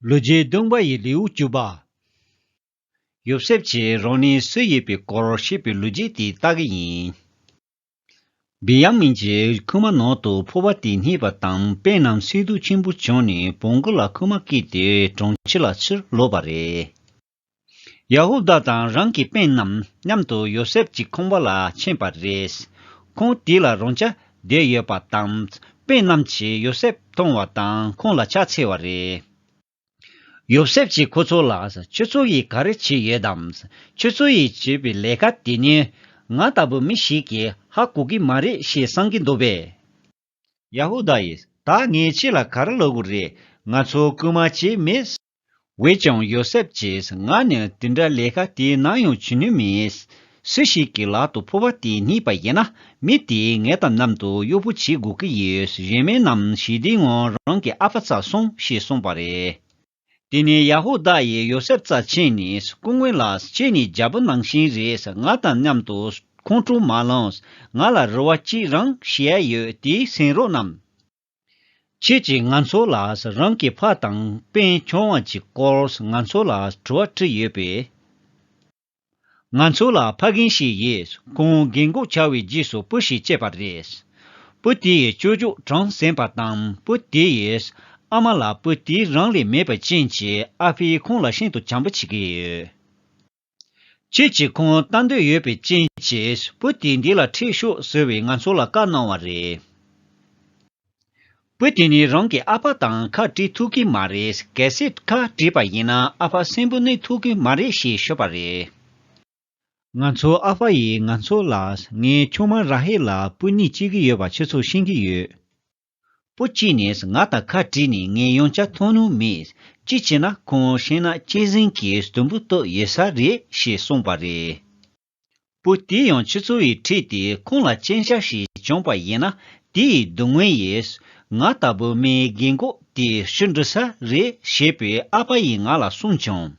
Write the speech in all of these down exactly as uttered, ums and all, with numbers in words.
ལོ་རྒྱུས་བདུན་པ་ཡི་ལེའུ་བཅུ་པ། ཡོ་སེབ་ཀྱིས་རང་ཉིད་སུ་ཡིན་པའི་སྐོར་བཤད་པའི་ལོ་རྒྱུས་དེ་ལྟ་གི་ཡིན། བེན་ཡ་མིན་གྱི་ཁུག་མ་ནང་དུ་ཕོར་པ་དེ་རྙེད་པ་དང་། སྤུན་རྣམས་སེམས་སྡུག་ཆེན་པོ་བྱུང་ནས་བོང་གུ་ལ་ཁུག་མ་བཀལ་ཏེ་གྲོང་ཁྱེར་ལ་ཕྱིར་ལོག་པ་རེད། ཡ་ཧུ་དཱ་དང་རང་གི་སྤུན་རྣམས་མཉམ་དུ་ཡོ་སེབ་ཀྱི་ཁང་པ་ལ་ཕྱིན་པ་རེད། ཁང་དེ་ལ་རང་ཅག་བསྡད་ཡོད་པ་དང་། སྤུན་རྣམས་ཀྱིས་ཡོ་སེབ་མཐོང་བ་དང་ཁོང་ལ་ཕྱག་འཚལ་བ་རེད། ཡོ་སེབ་ཀྱིས་ཁོ་ཚོ་ལ། ཁྱོད་ཚོ་ཡིས་ག་རེ་བྱས་ཡོད་དམ། ཁྱོད་ཚོ་ཡིས་བྱས་པའི་ལས་ཀ་དེ་ནི་ང་ལྟ་བུ་མི་ཞིག་གིས་ཧ་གོ་གི་མ་རེད་ཞེས་བསམ་གྱི་འདུག་པས། ཡ་ཧུ་དཱ་ཡིས། ད་ངས་ཁྱེད་ལ་ག་རེ་ལབ་དགོས་རེད། ང་ཚོ་རྐུན་མ་བྱས་མེད། འོན་ཀྱང་ཡོ་སེབ་ཀྱིས། ང་ནི་དེ་འདྲ་ལས་ཀ་དེ་ནམ་ཡང་བྱེད་ནུས་མེད། སུ་ཞིག་གི་ལག་ཏུ་ཕོར་པ་དེ་རྙེད་པ་ཡིན་ན། མི་དེས་ངེད་དང་མཉམ་དུ་གཡོག་པོ་བྱེད་དགོས་ཀྱི་ཡོད། གཞན་མི་རྣམས་ཞི་བདེའི་ངང་རང་གི་ཨ་ཕ་རྩར་སོང་ཞེས་གསུངས་པ་རེད། དེ་ནས་ཡ་ཧུ་དཱ་ཡིས་ཡོ་སེབ་རྩར་ཕྱིན་ནས། སྐུ་ངོ་ལགས། ཁྱེད་ནི་རྒྱལ་པོ་ནང་བཞིན་རེད། ང་དང་མཉམ་དུ་ཁོང་ཁྲོ་མ་ལངས། ང་ལ་རེ་བ་གཅིག་རང་བྱེད་ཡ་ཡོད། དེ་གསན་རོགས་གནང་། ཁྱེད་ཀྱིས་ང་ཚོ་ལ་རང་གི་ཕ་དང་སྤུན་ཆུང་བ་གྱི་སྐོར་ང་ཚོ་ལ་དྲི་བ་དྲིས་ཡོད་པས། ང་ཚོ་ལ་ཕ་རྒན་ཞིག་ཡོད། ཁོང་རྒན་གོག་ཆགས་པའི་རྗེས་སུ་བུ་ཞིག་སྐྱེས་པ་རེད། བུ་དེ་ཡི་ཅོ་ཅོ་གྲངས་ཟིན་པ་དང་། བུ་དེ་ཡི་ཨ་མ་ལ་བུ་དེ་རང་ལས་མེད་པ་ཅན་གྱིས་ཨ་ཕས་ཁོང་ལ་ཤིན་ཏུ་བྱམས་པོ་བྱེད་ཀྱི་ཡོད། ཁྱེད་ཀྱིས་ཁོང་ལྟ་འདོད་ཡོད་པའི་རྐྱེན་གྱིས་བུ་དེ་འདི་ལ་ཁྲིད་ཤོག་ཟེར་བའི་ང་ཚོ་ལ་བཀའ་གནང་བ་རེད། བུ་དེ་ནི་རང་གི་ཨ་ཕ་དང་ཁ་བྲལ་ཐུབ་ཀྱི་མ་རེད། གལ་སྲིད་ཁ་བྲལ་བ་ཡིན་ན་ཨ་ཕ་གསོན་པོ་གནས་ཐུབ་ཀྱི་མ་རེད་ཞེས་ཤོད་པ་རེད། ང་ཚོའི་ཨ་ཕ་ཡིས་ང་ཚོ་ལ། ངའི་ཆུང་མ་ར་ཧེལ་ལ་བུ་གཉིས་སྐྱེ་གི་ཡོད་པ་ཁྱེད་ཚོས་ཤེས་ཀྱི་ཡོད། བུ་གཅིག་ནི་ང་དང་ཁ་བྲལ་ནས་ངས་ཡང་བསྐྱར་མཐོང་མྱོང་མེད། གཅིག་བྱས་ན་ཁོང་ཤི་ན་གཅན་གཟན་གྱིས་དུམ་བུ་གཏུབ་ཡོད་ས་རེད་ཞེས་གསུངས་པ་རེད། བུ་དེ་ཡང་ཁྱེད་ཚོ་ཡིས་ཁྲིད་དེ་ཁོང་ལ་རྐྱེན་ཆག་ཞིག་བྱུང་བ་ཡིན་ན། དེ་ཡི་སྡུག་བསྔལ་ཡིས་ང་ལྟ་བུ་མིའི་རྒན་གོག་དེ་ཤི་འགྲོ་ས་རེད་ཞེས་པས་ཨ་ཕ་ཡིས་ང་ལ་གསུངས་བྱུང་།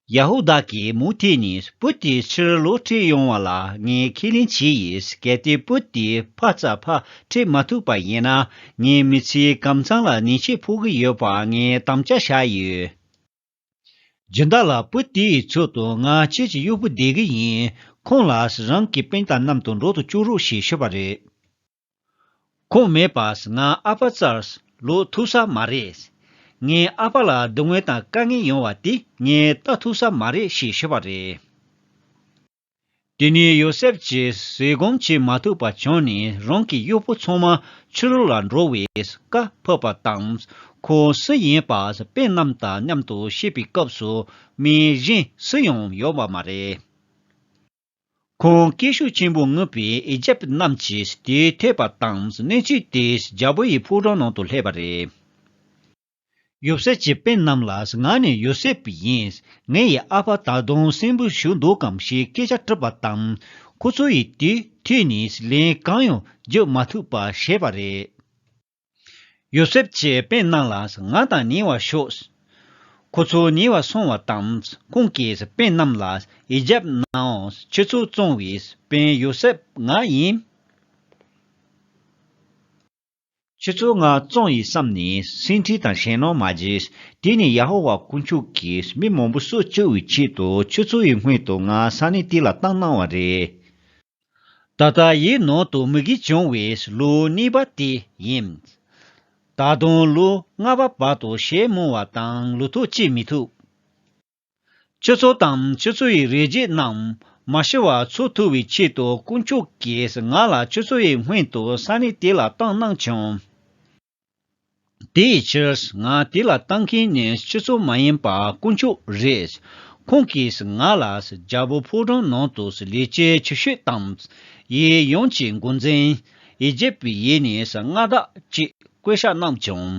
ཡ་ཧུ་དཱ་གིས་མུ་མཐུད་ནས་བུ་དེ་ཕྱིར་ལོག་ཁྲིད་ཡོང་བ་ལ་ངས་ཁས་ལེན་བྱས་ཡིན། གལ་ཏེ་བུ་དེ་ཕ་རྩར་ཕར་ཁྲིད་མ་ཐུབ་པ་ཡིན་ན། ངའི་མི་ཚེའི་གམ་ཚང་ལ་ཉེས་ཆད་ཕོག་གི་ཡོད་པ་ངས་དམ་བཅའ་བཞག་ཡོད། སྦྱིན་བདག་ལགས། བུ་དེའི་ཚབ་ཏུ་ང་ཁྱེད་ཀྱི་གཡོག་པོ་བསྡད་ཀྱི་ཡིན། ཁོང་ལ་རང་གི་སྤུན་ཟླ་རྣམས་དང་འགྲོགས་སུ་བཅུག་རོགས་ཞེས་ཞུས་པ་རེད། ཁོང་མེད་པར་ང་ཨ་ཕ་རྩར་ལོག་ཐུབ་ས་མ་རེད། ངའི་ཨ་ཕ་ལ་སྡུག་བསྔལ་དང་དཀའ་ངལ་ཡོང་བ་དེ་ངས་ལྟ་ཐུབ་ས་མ་རེད་ཞེས་ཞུས་པ་རེད། དེ་ནས་ཡོ་སེབ་ཀྱིས་བཟོད་སྒོམ་བྱེད་མ་ཐུབ་པ་བྱུང་ནས་རང་གི་གཡོག་པོ་ཚང་མ་ཕྱི་ལོགས་ལ་འགྲོ་བའི་བཀའ་ཕབ་པ་དང་། ཁོང་སུ་ཡིན་པ་སྤུན་རྣམས་དང་མཉམ་དུ་བཤད་པའི་སྐབས་སུ་མི་གཞན་སུ་ཡང་ཡོད་པ་མ་རེད། ཁོང་སྐད་ཤུགས་ཆེན་པོས་ངུས་པས་ཨི་ཇིབ་རྣམས་ཀྱིས་དེ་ཐོས་པ་དང་། གནས་ཚུལ་དེ་རྒྱལ་པོ་ཡི་ཕོ་བྲང་ནང་དུ་སླེབས་པ་རེད། ཡོ་སེབ་ཀྱིས་སྤུན་རྣམས་ལ། ང་ནི་ཡོ་སེབ་ཡིན། ངའི་ཨ་ཕ་ད་དུང་གསོན་པོ་བཞུགས་འདུག་གམ་ཞེས་སྐད་ཆ་དྲིས་པ་དང་། ཁོ་ཚོ་ཡིས་དེ་ཐོས་ནས་ལན་གང་ཡང་བརྒྱབ་མ་ཐུབ་པ་བྱས་པ་རེད། ཡོ་སེབ་ཀྱིས་སྤུན་རྣམས་ལ། ང་དང་ཉེ་བར་ཤོག་ཁོ་ཚོ་ཉེ་བར་སོང་བ་དང་། ཁོང་གིས་སྤུན་རྣམས་ལ། ཨི་ཇིབ་ནང་ཁྱེད་ཚོ་བཙོང་བའི་སྤུན་ཡོ་སེབ་ང་ཡིན། ཁྱེད་ཚོ་ང་བཙོང་ཡིན་བསམ་ནས་སེམས་ཁྲལ་དང་ཞེད་སྣང་མ་བྱེད། དེ་ནི་ཡ་ཧོ་ཝཱ་དཀོན་མཆོག་གིས་མི་མང་པོ་གསོད་བཅུག་པའི་ཆེད་དུ་ཁྱེད་ཚོ་ཡི་སྔོན་དུ་ང་ས་གནས་དེ་ལ་བཏང་གནང་བ་རེད། ད་ལྟ་ཡིག་ནང་དུ་མུ་གེ་བྱུང་བའི་ལོ་གཉིས་པ་དེ་ཡིན། ད་དུང་ལོ་ལྔ་པ་བར་དུ་ཞེ་མང་བ་དང་ལོ་ཐོག་སྐྱེ་མི་ཐུབ། ཁྱེད་ཚོ་དང་ཁྱེད་ཚོ་ཡི་རིགས་རྒྱུད་རྣམས་མ་ཤི་བར་འཚོ་ཐུབ་པའི་ཆེད་དུ་དཀོན་མཆོག་གིས་ང་ལ་ཁྱེད་ཚོ་ཡི་སྔོན་དུ་ས་གནས་དེ་ལ་བཏང་གནང་བྱུང་། དེའི་ཕྱིར་ང་དེ་ལ་བཏང་མཁན་ནི་ཁྱེད་ཚོ་མ་ཡིན་པར་དཀོན་མཆོག་རེད། ཁོང་གིས་ང་ལ་རྒྱལ་པོ་ཕོ་བྲང་ནང་དུ་ལས་བྱེད་ཆེ་ཤོས་དང་། ཡུལ་ཡོངས་ཀྱི་འགོ་འཛིན། ཨི་ཇིབ་པའི་ཡུལ་ནས་མངའ་བདག་ཅེས་བསྐོ་བཞག་གནང་བྱུང་།